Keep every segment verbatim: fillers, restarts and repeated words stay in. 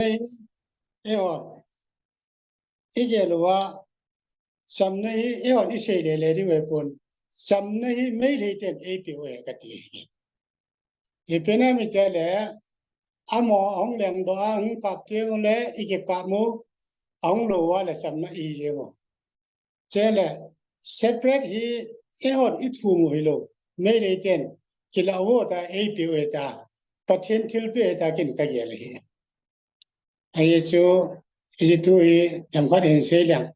hi, eihon igel uva, chamna hi eihon isei lele diu ahipon, chamna hi Meitei ten eipeh u ahi kati ahi. Ipi ham itile, amaho ahung lengdoh a, hung kap teng ule ikikap u, ahung lou uva le chamna ihi jeng u. Chule separate hi eihon ithum u hilou, Meitei ten kilah u ahitai, eipeh u ahitai, Pathen thilpeh ahitai, ken kagel ahi. Ahi chu, hiche thu hi themkhat hin sei leng,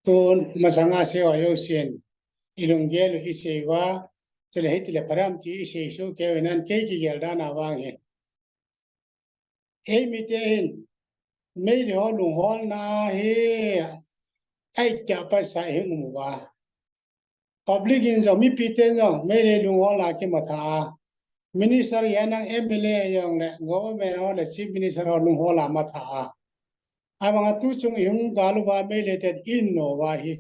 tun masanga seiho jousen ilunggel u isei uva, chule hitile pha dem ti isei soh kei u hinan, kei kigel dan a vang hi, eimite hin Meitei ho lungholna hi aitah pasai hi um uva, public in jong, mipiten jong Meitei lungholna kimatha a, minister hihen lang M L A jong le government ho le chief minister ho lunghol a matha a, abanga tuchung ihung gal uva Meitei ten ihin no uva hi,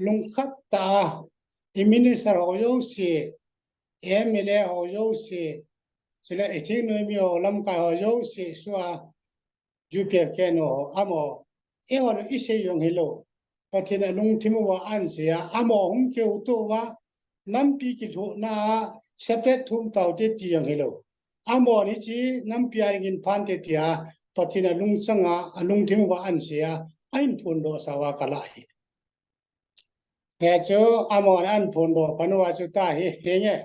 lungkhat tah a i minister ho jouse, M L A ho jouse, chule i thingnoimi ho, lamkai ho jouse, sua, U P F K no ho, amaho, eihon isei jong hilou, Pathen alungthim uva ahin sei a, amaho hung keuto uva, nampi kilhuhna a separate thum taute ti jong hilou, amahon hiche nampi a dingin phante tia Pathen alungchang a, alungthim uva ahin sei a, ahin phondohsa uva kalah ahi. Hichu amahon ahin phondoh pan uva chu tahi, hinge,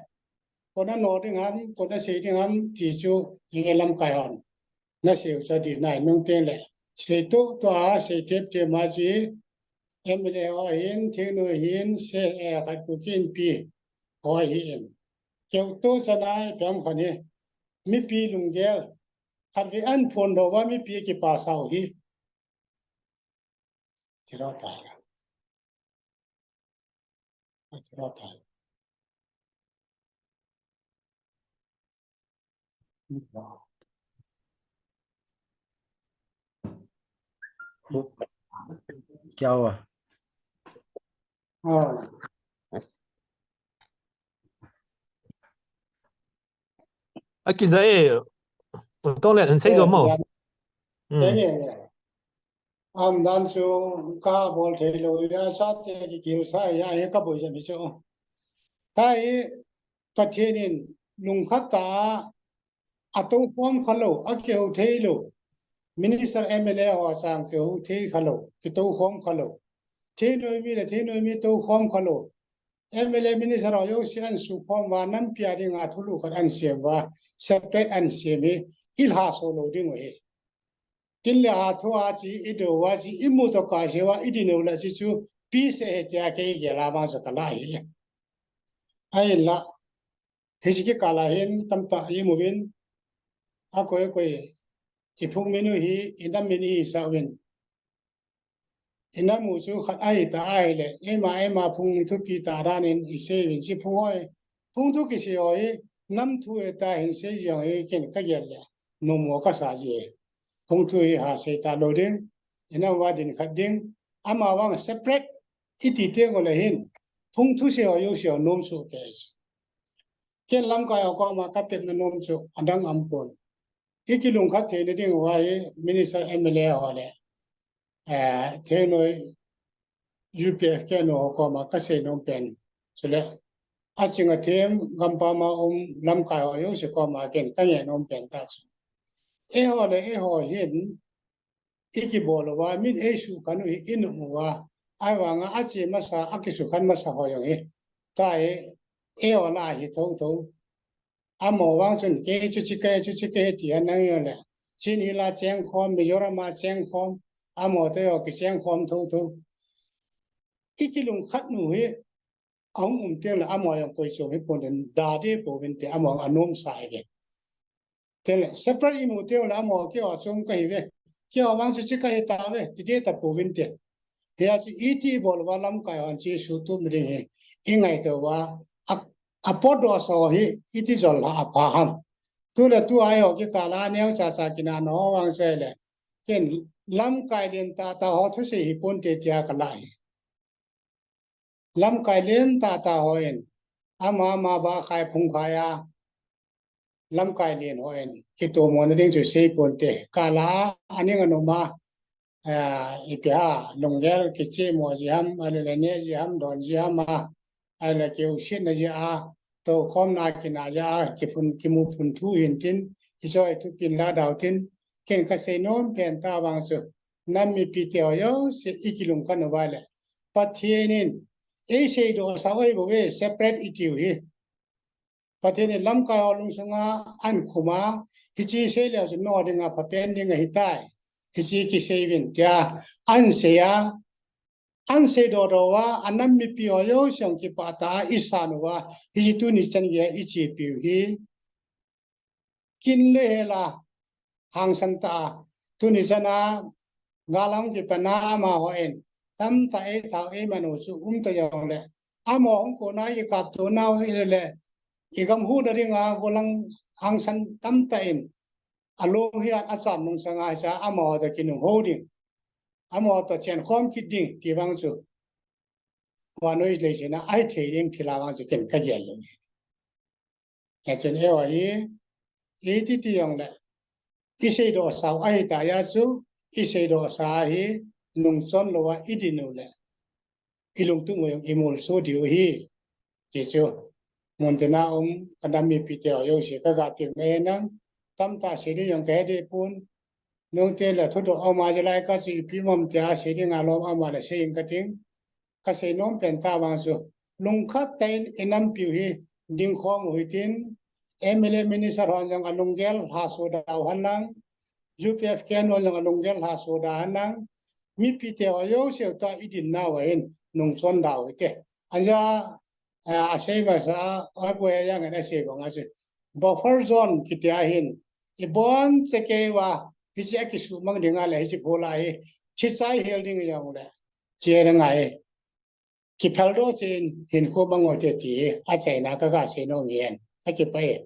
koin ano ding ham, koin asei ding ham ti chu, hinge, lamkai hon nasei u chu adih nai, nung tengle seitoh toh a, seitep tep ma chu, M L A ho ahin, thingnoi ahin, se, eh, khat Kuki Inpi ho ahin, keuto chanai pem khan hi, mipi lunggel, khatvei ahin phondoh uva mipi akipasau hi, thilha tai. Thilha tai. Kya hua? Ah. Akijai, Tongle, ansei jo mo. Aumdan chu kabol thei lou, achate kikilsa a hi kaboi jep hi chu. Tahi, Pathen in lungkhat tah a atoukhom khalou, akihou thei lou, minister M L A ho chang kihou thei khalou, kitoukhom khalou, thingnoimi le thingnoimi toukhom khalou, M L A minister ho jouse ahin sukhom uva, nampi a dinga thulhuh khat ahin sem uva, separate ahin sem hi, ilhaso lou ding u ahi. Tin le ha thu a chu idou uva chu imu toh kaise uva idin u le chu chu peace ahi tia kei gel a vang chu kalah ahi. Ahinla, hiche kikal a hin tamtah imuvin, akoi koi iphung min u hi, inam min ihisah uvin, inam u chu khat ahitah ahile, eima eima phung hi thupi tah dan in isei uvin, hiche phung ho hi, phung thu kisei ho hi, nam thu ahitai, hinsei jeng hi ken kagel le, nommo kasa ji e. Phung thu hi hasei talou ding, inam uva din khat ding, amavang separate iti teng ule hin, phung thusei ho jouse ho nom soh kei chu. Ken lamkai ho koma katepna nom chu adang aumpon. Ikilungkhat theina diuva hi minister M L A ho le, eh, thingnoi U P F K no ho koma kasei nom pen, chule aching athem gampam a um lamkai ho jouse koma ken kangeh nom pen tah chu, eiho le eiho hin ikibol uva, min eisukhen u hi inom uva, ahivanga ache masa, akisukhen masa ho jong hi, tahi, eiho lah a hi thotho. Amaho vang chun kei chu hiche kahi, chu hiche kahi ti anang jongle, Chin Hill a chengkhom, Mizoram a chengkhom, amaho toh kichengkhom thotho. Ikilungkhat u hi ahung um tengle amaho jong koi chu hipon, da deh pouvinte, amaho anomsa ahiuve. Tengle separate imu tengle amaho keiho chom kahiuve, keiho vang chu hiche kahitauve ti deh tapouvinte. Hijeh chun iti ibol uva lamkai hon hiche suhtup ding hi ingaito uva, a, apotdoh sa ho hi iti jol lha apha ham. Tule tua eiho kikal a neocha cha kinahna ho vang chu ahile, ken lamkai lentah tah ho thusei hiponte tia kalah ahi. Lamkai lentah tah hon ama ama bahkhai phungkhai a, lamkai len ho in kitomona ding chu sei ponte. Kala a, aning anuma, ah, ipi ham, lunggel kichemo ji ham, ahilou le neh ji ham, don ji ham a, ahilou le kiusitna ji a, toukhomna kina ji a, kiphun, kimu phun thu hintin, ichoi thupin la dau tin, ken kasei nom pen ta vang chu, nam mipi te ho jouse ikilungkhan uva le, Pathen in eiseidoh sau ahi bouve, separate itiu hi. Pathen in lamkai ho lungsunga ahin khum a, hiche sei leu chu nodinga phapen ding ahitai, hiche kisei uvin tia ahin sei a, ahin seidoh doh uva, anam mipi ho jouse jong kipah tah a isan uva, hiche tuni chan geiya ichepiu hi kin le hela hangsan tah a, tuni chan a gal a hung kipan a amaho in tamtah eitha u eiman u chu um ta jongle, amaho hung kona ikapto nau hile le, igam huhna dinga gollhang hangsan tamtah in along hi achan nungsanga hiche a amaho toh kinunghou ding, amaho toh chenkhom kit ding ti vang chu vannoi leiset a ahithei ding thil a vang chu ken kagel lou. Hichun eiho hi, iti ti jongle, iseidoh sau ahitah jeh a chu, iseidoh sa hi nungchon louva idin u le, ilungthim u jong imolso diu ahi, ti chu muntina um kanam mipi te ho jouse kaga temna ahi. Tamtah sei ding jong kahe deh pon, nungte le thudoh aum a, hijeh a chu ipi ham tia sei dinga lom aum a le sei inge kating. Kasei nom pen ta vang chu, lungkhat tah in inampiu hi dingkhom u hitin, M L A minister hon jong alunggel lhaso da u henlang, U P F K hon jong alunggel lhaso da u henlang, mipi te ho jouse toh idin nauva hin nungchon da u hite. Anja, ah, asei masa a, abu e jang in asei banga chu, buffer zone kiti a hin, ibonchauva hiche a kisumang dinga le hiche khola hi thichai hel ding jongle, che na ngai, kipheldoh cheh in hinkho mang u hite ti hi achaina kaga sei nom ahi. Kakipah e.